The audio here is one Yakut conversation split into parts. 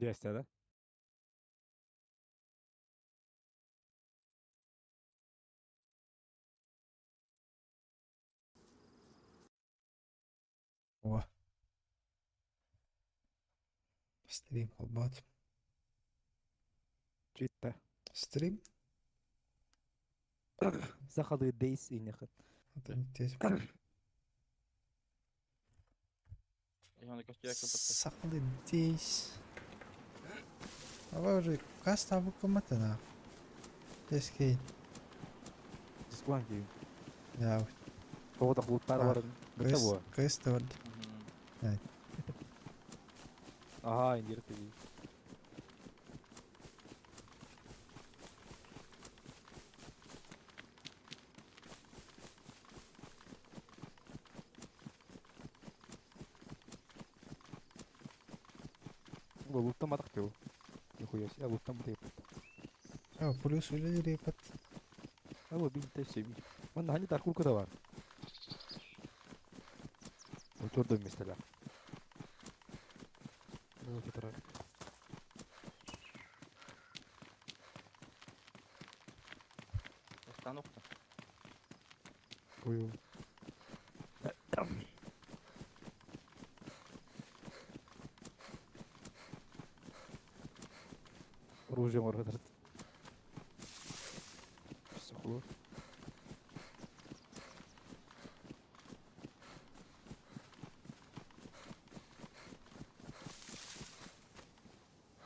Диэстэ да? О. Стрим холбоот. Читта. Стрим? Сахалыы дейс инехит. Сахалыы дейс. Ава уже кас табыккымматына. Тескейн. Дискуан киин. Я. Тоҕо да клубтар барын. Быта буо. Кыс да Ага, индирти. Луттаматах тыл. Нихуя себе, луттаматых. А, плюс үлэлиир Алло, бинте себе. Манна хани таркурка да бар. Отурду местелер. Бу кетер. Остановка. Ой. Оружие моргатар. Сухло.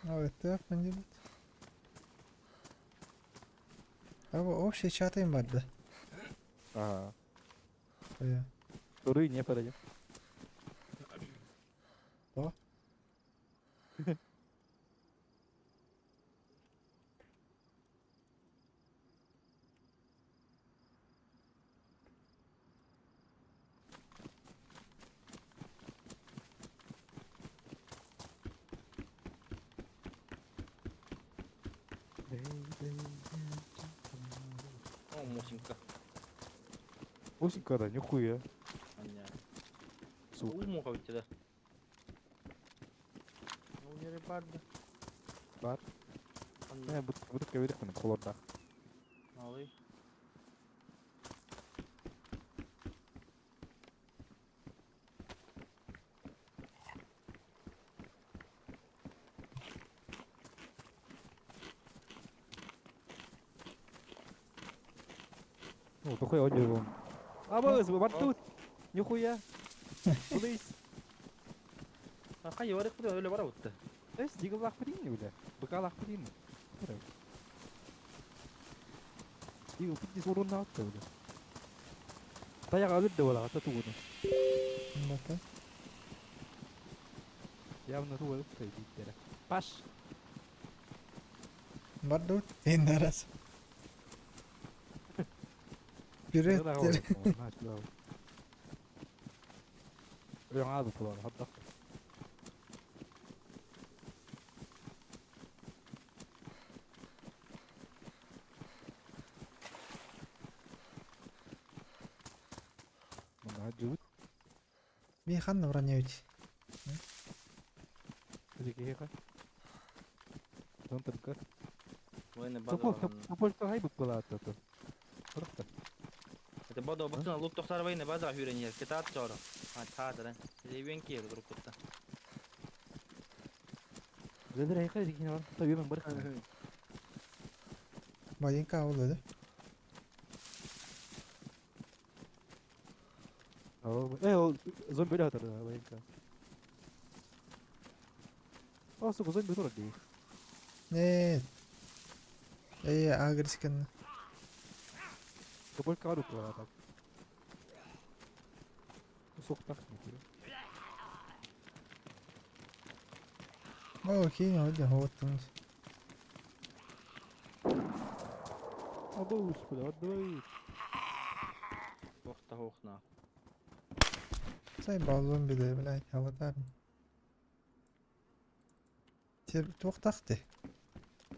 А, это бит. А общий чат им барды. Ага. Ая. Туры не подойдет. Что? О, мусинка. Мусинка, да, нихуя. Понятно. Сука. Умуха у тебя. Ну, не рыбарда. Бар. Э, будто кабирих мен колорда. Малый. Ну, такой аудио. А, быз, бар тут. Нихуя. Кудайс. А хай барык бу өлө бара бутты. Эс, дигл лах бирин бile. Быка лах бирин. Дигл пиздец урунна атты бile. Таяк алып да бола, ата тугуну. Бата. Явно ту алып та диттер. Паш. Барды Тендерас. Вперед. Өлөң алып була, хатта. Мына жут. Би ханна броневич. Дикеха. Тонтырка. Военный база. Топол, топол хай буп була ата. Просто. Это бада бактына лук тохсар военный база хүрен Кетат чора. А та да. Зевен кир друг кутта. Зедер хайка дикин бар. Та юмен бар. Баянка oldu. Э, ол зомби өлө атыр баянка. О, сука, зомби турар дии. Нет. Эй, агрескен. Топол кабар буп була ата. Суктак нихуя. О, окей, hadi havattınız. Абоус, бля, отдавай. Охта хохна. Заебал зомби да, блядь, аватар. Тер туқтақты.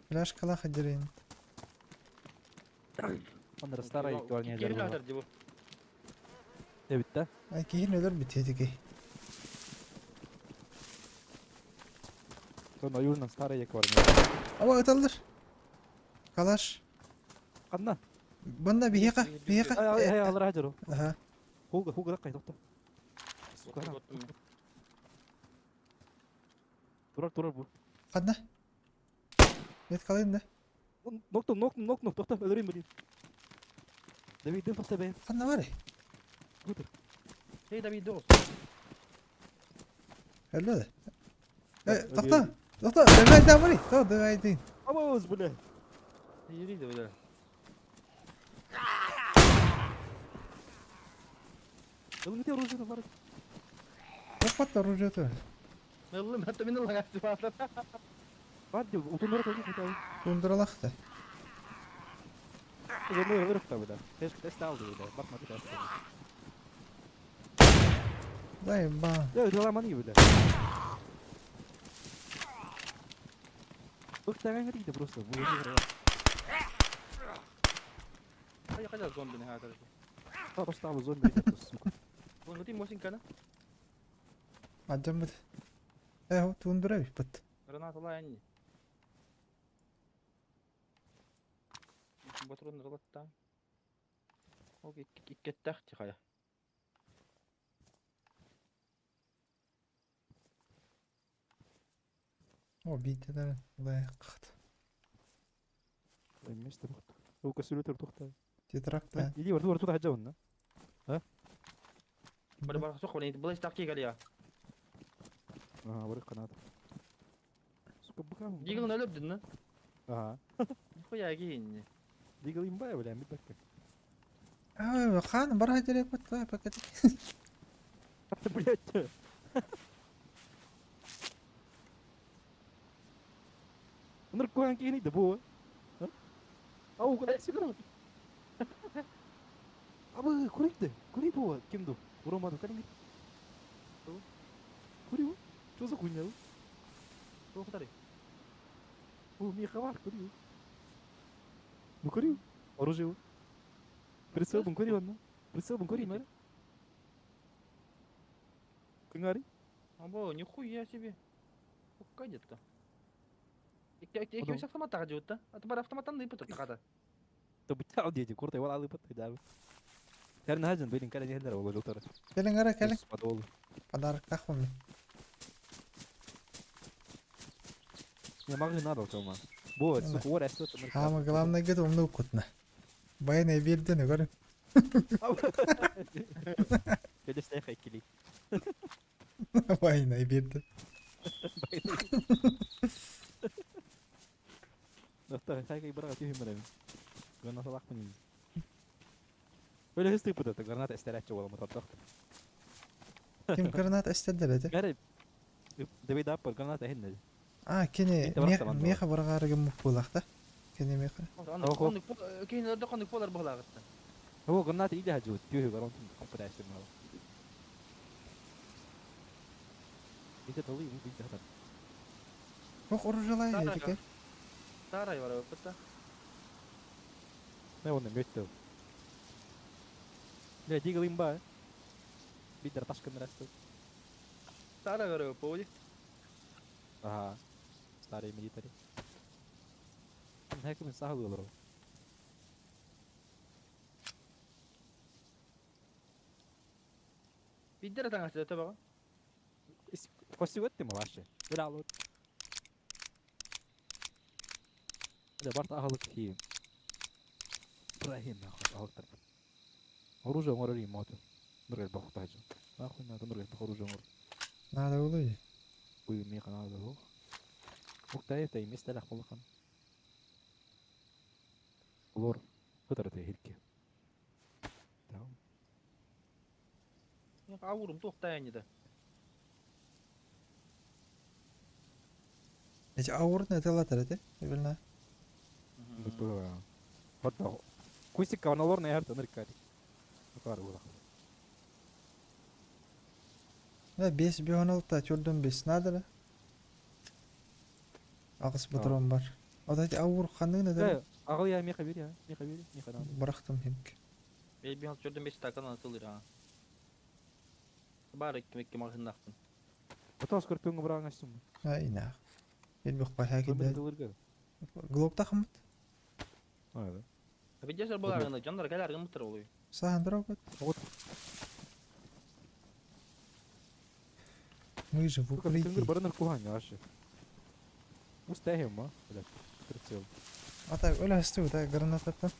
Пляшкала хадирин. Андыр старый актуальный Кир атыр дибу. Дебит да? Ай, кейін өлөр бітеді кей. Сон ойуунан старый як бар. Ама ыталлар. Калаш. Ханна? Банда биһиэхэ, биһиэхэ. Ай ай алара жару. Аха. Хуга хуга кай тохто. Сука. Турар турар бу. Ханна? Нет калайын да. Нокту нокту нокту тохто өлөрөйүн бу. Давид дем тохто бэ. Ханна бар? Бутур. Эй, Давид, дос. Өллө да. Э, тохто. Тохто, давай давай. То, давай дин. Абыз бля. Yürüydü böyle. Ылгыте оружие бар. Тохпат оружие то. Мэллим, это минул гасты. Бар деп утундар тоже хотел. Тундралахта. Зону ырык та буда. Теш тест алды буда. Батма тест. Дай ба. Я өтөламан буда. Ыктаган кирди просто. Бу Хай хай зомби не хатар. Просто зомби сука. Бу ти мосин кана. Аджамбыт. Э, тундура бит. Граната лайни. Батрон ралатта. Ок иккеттах ти хая. О, бителер. Лайкт. Место бухта. Ол кастрюль тухта. Тетракта. Иди бар тур тур хаджа онна. Бар бар сох болин блэш таки галия. Ага, бар канат. Сука букам. Дигл өлөп дин. Ага. Хуя гин. Дигл имбай бля, ми бакка. А, хан бар хаджа пат пакет. Блять. Ныр куан кини да бу. Ау, куда сюда? Абы, курикте, кури бу, ким ду? Уромаду, калинги. Кури бу? Что за хуйня? Тух тари. Бу, ми хавар, кури. Ну кури, оружие. Прицел бун кури онна. Прицел бун кури, мэр. Кынгари? Або, нихуя себе. Уккадет-то. Икки автомат тагы да. А бар автоматтан ныпы тур тагада. То битал дети, куртай вала лыпат да. Терн хажын белин кале нехлер ол жолтар. Келин ара, келин. Подол. Подарок тахум. Не могу надо тома. Бо, сука, ор эсет. Ама главное гид умну кутна. Байна бирден көрүн. Келе хайкили. Байна бирден. Доста, хайкай бара тихим берем. Граната лахмын. Böyle hızlı yapıda граната эстерәтче бола мотор. Ким граната эстедер эти? Гәрә Давид аппар граната хинне. А, кини меха баргарыгы мукулахта. Кини меха. Кейин докондук болар булагытта. هو граната иде хаҗу, тюхи гарон компрессор мал. Инте талы бу бит хатар. Ох, оружие эти. Тарай бар өпөттө. Не оны мөттө. Не дигл имба. Бидер ташкын рәсте. Тарай бар өпөдү. Ага. Старый милитари. Хәким сахыл олар. Бидер таңасы өтө бага. Косу өттү ма ваще. Бир алып. Да барт ахалык хи. Ибрахим нахуй ахалыктар. Оружие оңор мото. Нургел бахта хажы. Нахуй надо нургел бах оружие оңор. Надо улуй. Уй ми канада хо. Муктай тай местелах болхан. Лор. Хытар хилке. Там. Авурум тохтайны да. Эти ауырны этелатар эти. Билна. Хатта. Кусик каналор не харта ныркари. Кар була. Да, бес бионалта чөрдөн бес надо да. Агыс патрон бар. Вот эти ауыр ханны да. Агыл я меха бери, меха бери, меха надо. Бырахтым химк. Бел бир чөрдөн беш стакан атылыр а. Бар икки мекке магыннакпын. Потом скорпионга браган астым. Ай, нах. Билбэх хаа Кылмыт кидэ. тылырга. Глоктахмыт. А, да. Видишь, была дьоннор кэлэр гыммыттар олуй. Сахан дорогот. Вот. Мы же в Сука, тынгыр укрытии. барыныр куханя вообще. Устаем, а? Блядь, прицел. Ата öyle hastı да гранататтан.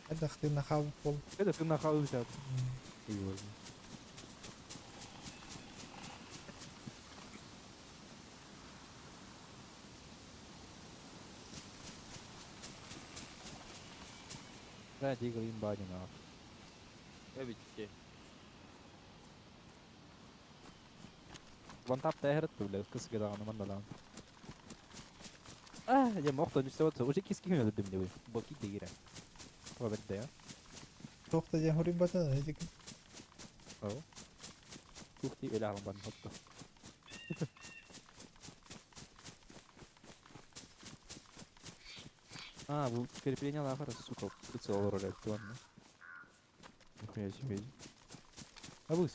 Эдахты нахаб пол. Это ты нахал взят. Да, дигл имба не нахуй. Эбитти. Вантап тәһәрет блядь, кысыгы дагы мандалан. А, я мог то не уже киски не дым не Боки дигре. Побед да. Тохта ден хури бата эдик. О. Кухти эле бан хотто. А, бу крепление лахара, сука, прицел роль актуально. Нихуя себе. Абыс,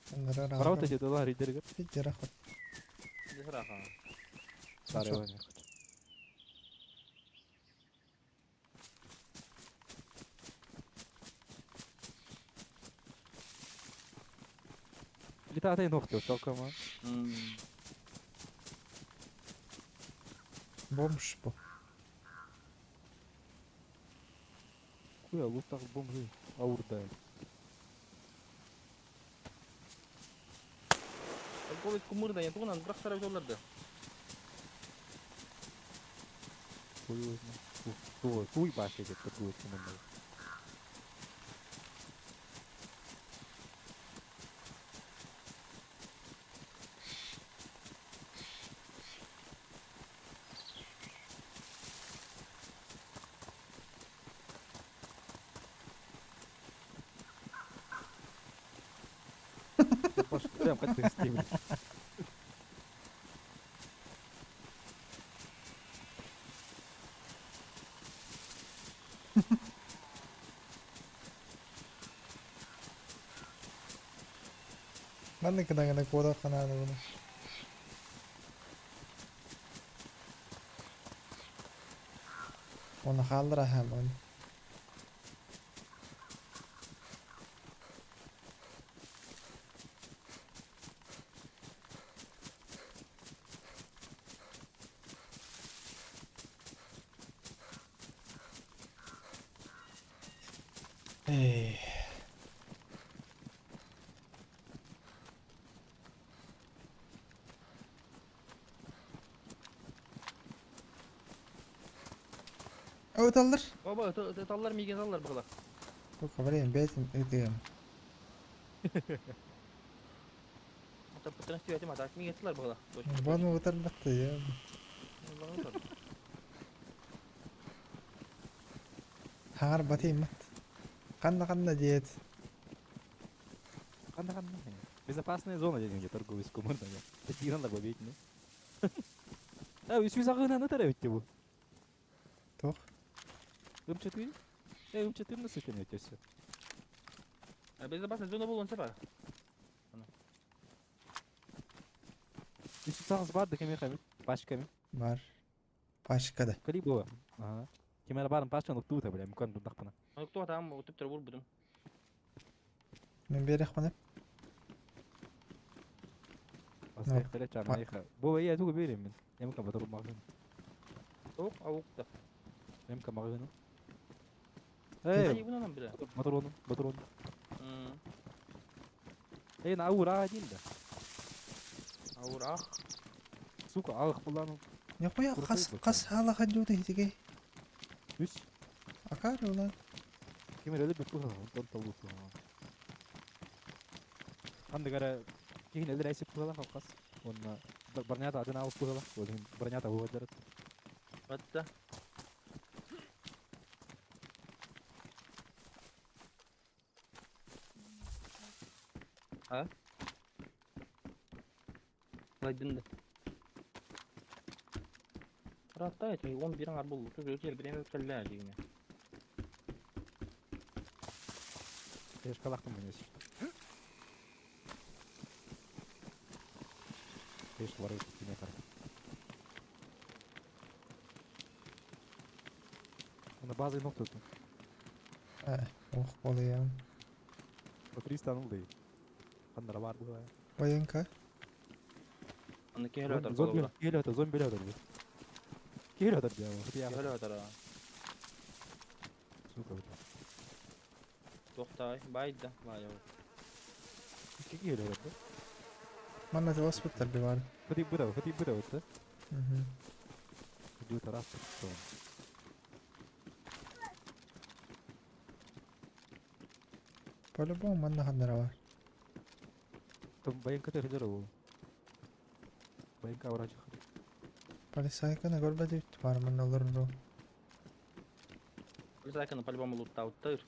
Правда тебе дала ридерга? Рахот. Десраха. Старый. Летатай ногти толком. Бомж по. Хуя, лутах бомжи. Аурда. Ковид кумырда, я тугунан бирок сарап жолларды. Хуй его знает. Хуй баши деп такую сумму. Прям как ты стим. Манны кыдагына кода канады буну. Оны халдыра хам он. Эй. Өталлар. Оба, таллар миген таллар быгыла. Сука, блин, бетим ытыгым. Ата пытырын стибетим ата миген таллар быгыла. Баны өтөр батты я. Хаңар батыйм мат. Канна канна диет. Канда канда. Безопасная зона дедим торговый с кумырда. Такие надо бить, не? А, үсү сагына на тарабитти бу. Тох. Ымчаты? Эй, ымчаты на сытын өтөсү. Безопасная зона болуун сапар. Үсү сагыз бар да кеме хами. Пачками. Бар. Пашкада. Кали было. Ага. Кемер барын пачканы тута, бля, мкан дудакпана. Кто там өтүп туруп бурбудум. Мен берек мына. Астайхтара чарнайха. Бу я тугу берем мен. Эмка батыр магын. Ток, аук да. Эмка магын. Эй, Эй, буну биле. батыр батыр. Эй, на ура один да. Аура. Сука, алых булану. Не хуя кас кас хала хаджута хитиге. Үс. Акар улан. Кемер эле бүт кылган, онтон толуп. Анда гара кийин эле рәсип кылган калкас. Онна барнята адына алып кылган. Олин барнята буладыр. Атта. А? Лайдын да. Ратта этми 11 ар болду. Туз өтер бир эме келле дегене. Кешкалактым мен если что. Кеш бар кеме кар. Она база нохтоту. Ох, болуям. Фристан улды. Ханнара бар була. Военка. Аны киһи атар Зомби колобура. киһи атар, зомби атар. Киһи атар диye. Киһи атар. Сука. Тохтай, байда, бай. Киһи атар. Манна велосипедтер би бар. Хоти буда, хоти буда вот. Мгм. Иду тарас. По-любому манна ханнара бар. Там военка ты хедер. Военка врач. Полицайканы көрбөдү бар манна олорду. Полицайканы по-любому луттауттыр.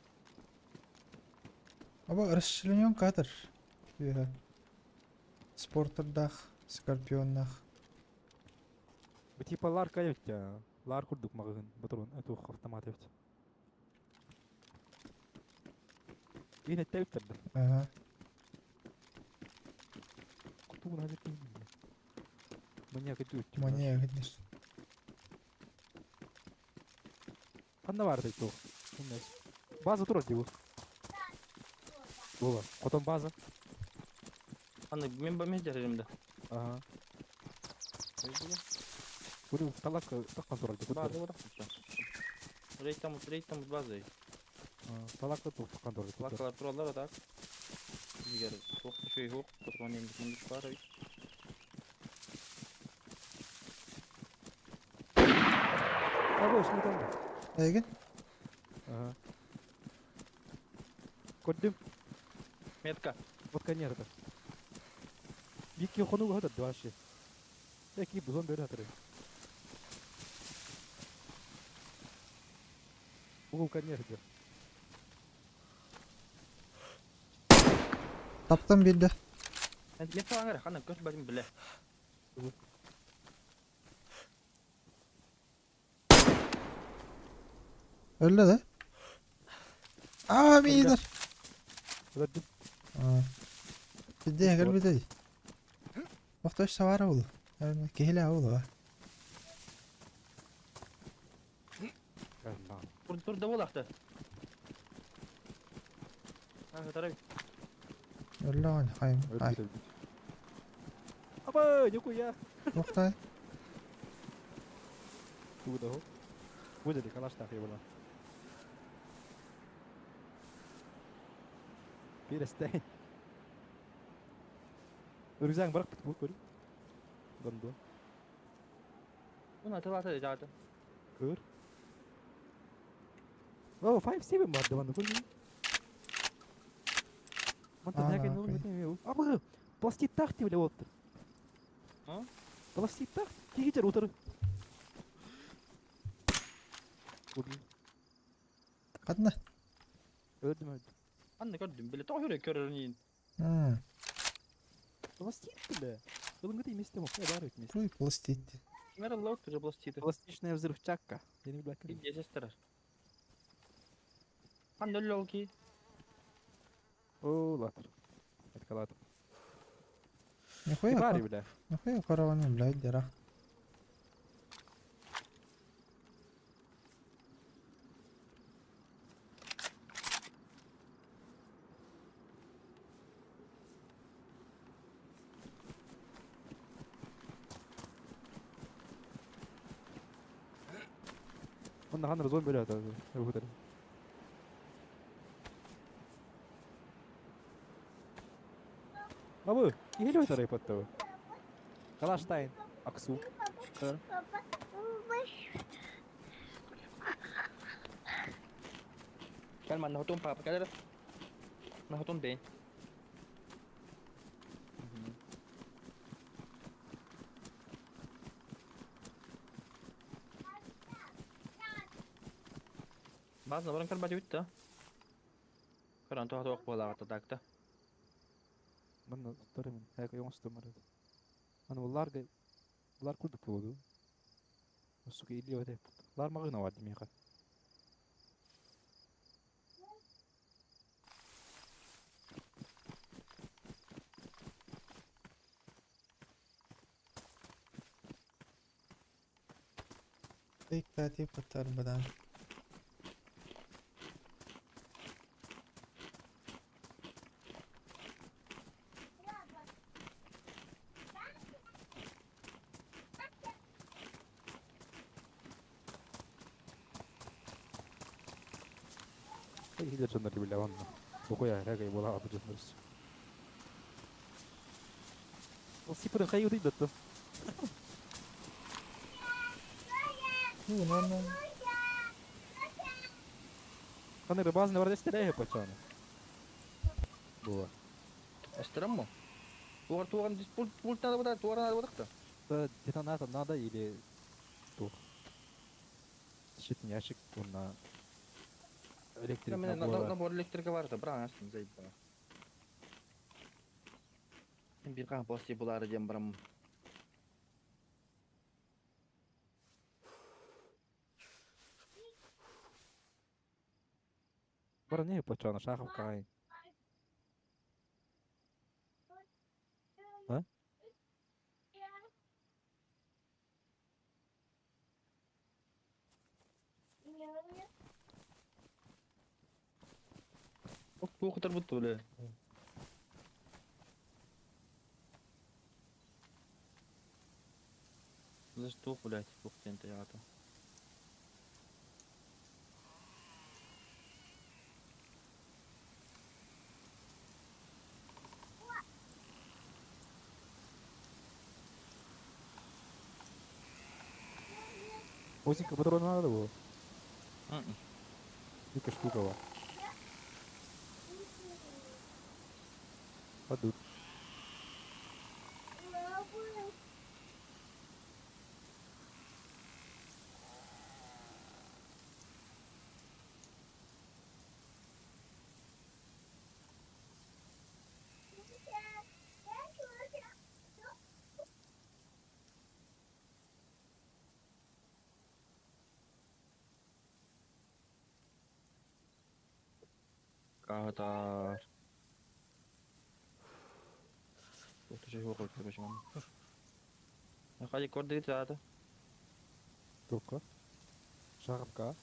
Оба расчленен кадр. Үө. Спортердах, скорпионнах. Бу типа лар кайып. Лар курдук магын. Батырун, эту автомат эбит. Yine tevtirdi. Ага. Кутугун хазыр кийин. Маньяк идут. Маньяк видишь. Канда бар дейт ол. Эмес. База турар дейт. Була. Котон база. Аны мен мен жеримде. Ага. Буду талак таккан турар дейт. База вот. Рейд там база. Талак таккан турар дейт. Лакалар туралар так. Жигер, тоқ шөй хоқ, патрон енді мындыш бар. Абы, шуны там. Эйген? Ага. Көрдүм. Метка. Вот конец. Бикки хонугу хатар вообще. Эки бузон бери хатар. Угул конец. Таптым бирде. Метка аңар, хана көз бадым биле. Öyle de. Aa iyidir. Öldüm. Aa. Бирде көрбөдү. Бакташ савара ол. Кехиле ол. Тур тур да болақты. А, тарай. Öyle он хайм. Ай. Аба, нихуя. Токтай. Туда. Будет калаш так ебала. Перестань. Рюкзак барак бит көр. Гандо. Уна тылаты жааты. Көр. О, 5-7 бар да көр. Манта А, nägen окей. Абы, пластиттах деп эле болуптур. А? Пластиттах кигитер утыр. Убил. Кадна. Өлдүм өлдүм. Аны көрдүм биле. Тоқ жүрек көрөрүн. Пластит бля. Ылыңгыт эмес деп окуя бар бит эмес. Туй пластит. Кимер лаут уже пластиты. Пластичная взрывчатка. Я не билем. Иди сестра. Аны лолки. О, латыр. Это латыр. Нихуя. Бари, бля. Нихуя караваны, блядь, дыра. Онда ханыр зомби өлөт. Өтөр. Абы, ел өтөр айпатты. Калаштайн, Аксу. Көр. Калма нахотун папа, калер. Нахотун бей. База баран көр бати битті. Көрөн тоқ тоқ бола такта. Манна тарымын, хайка yoңсту марат. Аны булар булар курдук болду. Сука илли өтө. Лар магына бар демейка. Тик та тип бадан. Иһилэр дьоннор биллэ онно. Букуя эрэ була абы дьоннор. Ол сипырын хайы утуйдаттым. Ну, нормально. Ханы рыбазны бар дестере почаны. Була. Астырам Тугар туган пульт пульт надо было, тугар надо было-то. Да, детонатор надо или тух. Щит ящик на электрик набор. Набор электрика бар да, бран астын зайда. Бир кан после булары дем барам. Бар не почаны шахов кай. А? Туох бутты бля. За что, блядь, туох тенте ята. Озенько патрона надо было. Ника штука. Падут. Катар. Ух ты, жоқ короче, мам. Хади кордит ата. Тука. Шаховка.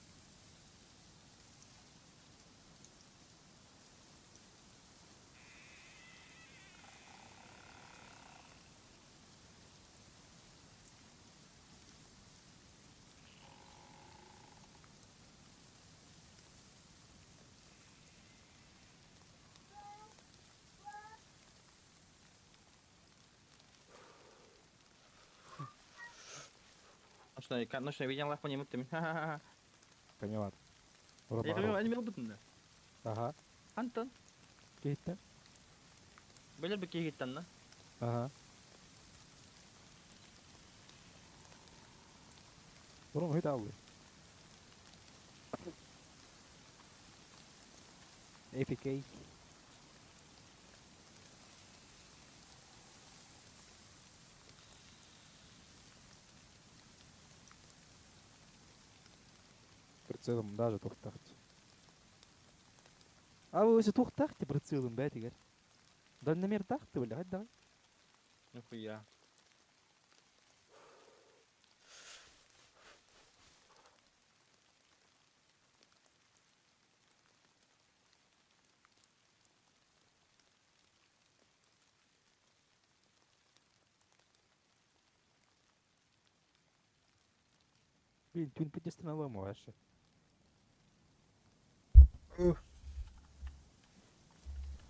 Ночной, ночной видел лахпа не муттым. Ха-ха-ха. Поняла. Я понимаю, они мел бутын. Ага. Антон. Кейтте. Белер бі кейгіттен на. Ага. Рома хит алды. APK. Прицелом даже тухтахт. А вы осы тухтахте прицелом бәтигер. Дальномер тахты бля, давай. Нихуя. Блин, түн піднести на лому вообще.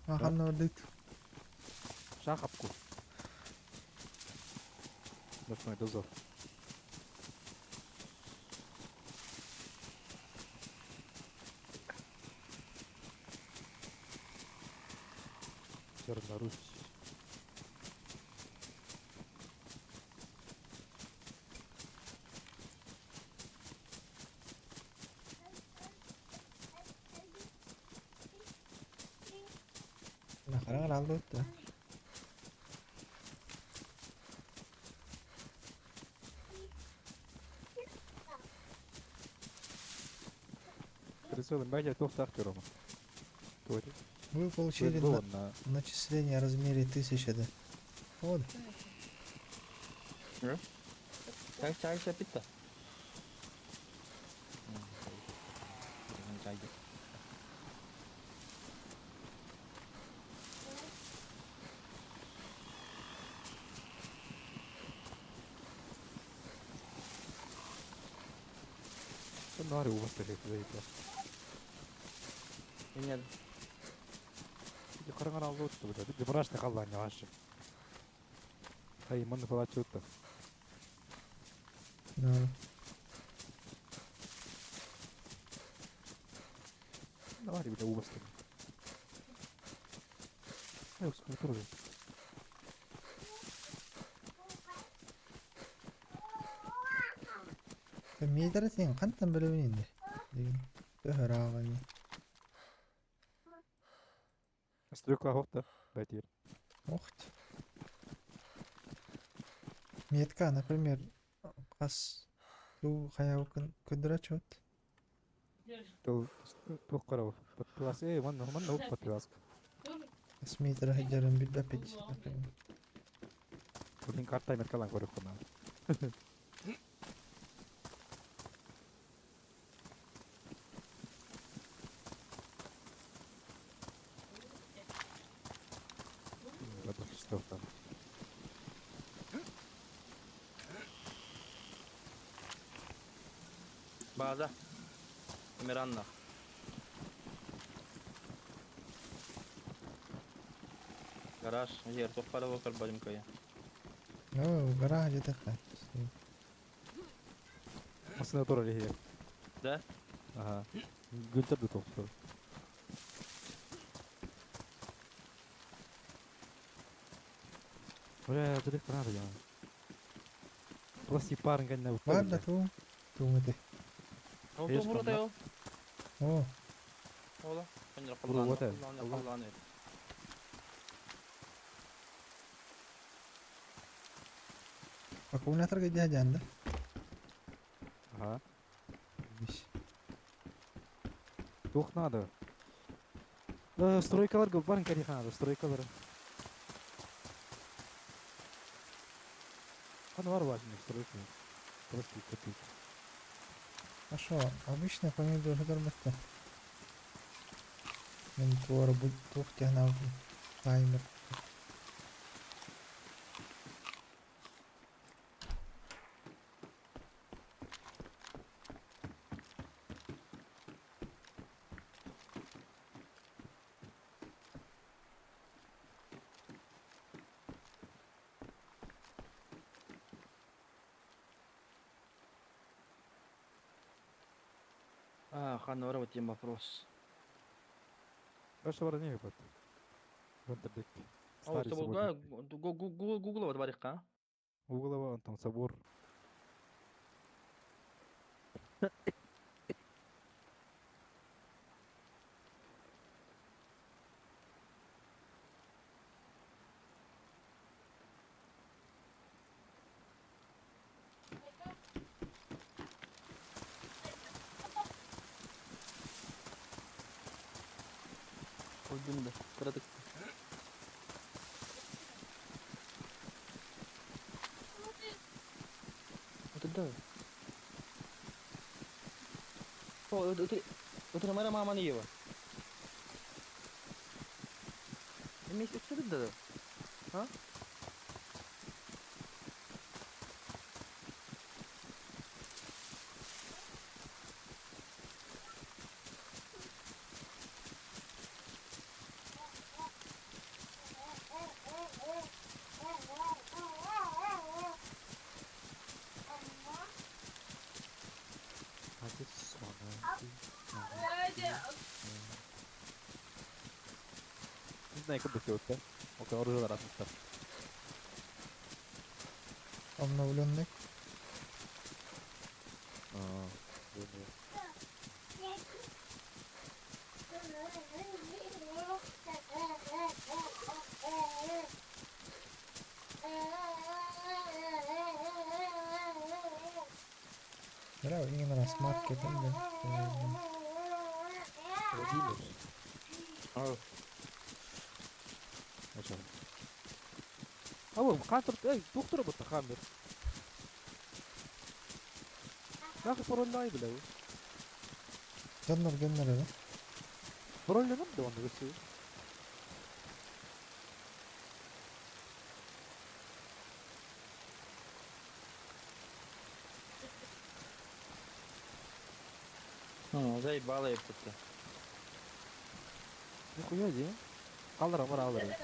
Аханна өлдейт. Шахапку. Ночной дозор. Чернорусь. Хараҥар алды. Прицелом бәйте тухтахты Рома. Тори. Вы получили Было на начисление в размере 1000, да. Вот. Чай, чай, чай, питта. Нари у вас таких заебал. Нет. Хараҥар алла уттубута. Бит мрачный халлаан ньаҕашы. Ай, манна фалаччы утта. Да. Давай, ребята, убастым. Ай, скульптура. Миэтэрэтин хантан билэбин инде? Деген төһө ырааҕый? Стрелка охта, байтир. Охт. Метка, например, хас туу хайабыкын көрдөрө чуот. Тыл туох карау. Подпилас, эй, манна, манна уп подпилас. Хас метр сылдьарын билбэппит, например. Блин, карта меткалан көрөх кына. Что там? База. Миранна. Гараж. Ер, тоққара бокар баримкая. Оо, гараж дьэ Масына тура лиһиэ. Да? Ага. Гүлтер да тоқтор. Бля, дырых надо я. Пластик парын кэннэ Бар да туу. Тууҥ этэй. Ол Есть тугура комната. тайол. Оо, Ола. Бро, вот это. Ола. аккумулятор дьэ да? Ага. Биш. Туох надо. Стройкалар барын кэннэ надо, стройкалар. Аны бар важный стройка. Просто купить. А шо, обычный помидор хыдарбатта. Мен туора бу туох технология. Таймер. А, ханора, вот тем вопрос. Дальше бар не выпад. Вентердек. О, Старый соболга, собор. гугла вот барикка. Углова, он там собор. Öldüm de. Kıradık. Вот да. О, это моя мама не ева. Вместе что да? А? I just wanna be Не знаю, как бы ты Окей, оружие разных. Обновленный. А, Бля, именно с маркетом, да. Владимир. Ау. А чё? А вот, хантер, эй, доктор бұтта хаммер. Нахуй пароль бля. Донор, донор, да? Пароль нам да он висит. Ну, заебало я это. Нихуя дии. Хааллара бар аалары.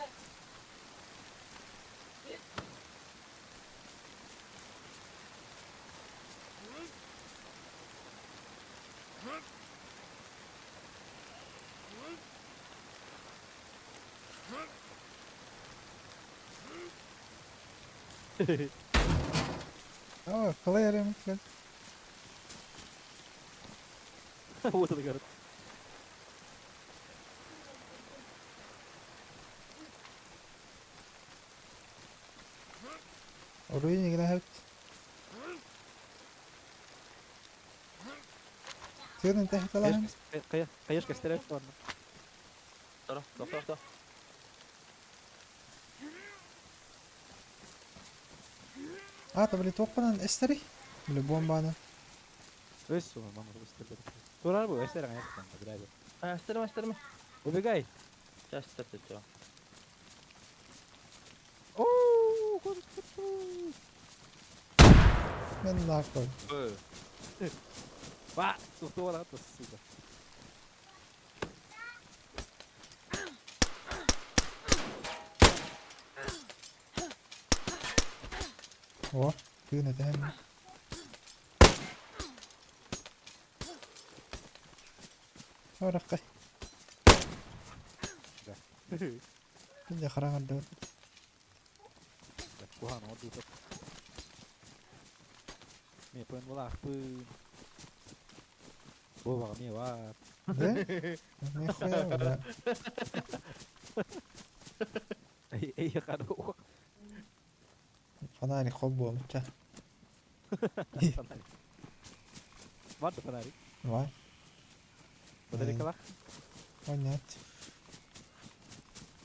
Оо, қалай әремін кел. Уотугар. Оруй нигина хэт. Тыын тэхталаһын. Каяш кестерет барна. Тора, тохто, тохто. Аата били туохпунан эстери? Били бомбаны. Өс мама быстро. Турар бу эстер гана бля. А, эстерме, эстерме. Убегай. Сейчас эстерте чё. Оо, господи. Мен нахуй. Ба, туктура, сука. О, тыын этэһэн. Ораққай. Пинде хараҥарды. Куһаҕан оҥордубут. Мин пын булаахпын. Буолбаҕа эмиэ баар. Да? Нихуя, бля. Эйиэхэ Фонарик хоп буолбучча. Фонарик. Бар да фонарик. Var. Батарейкалаах. Понять.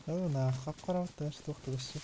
Да на хап-хара туох тугуссу.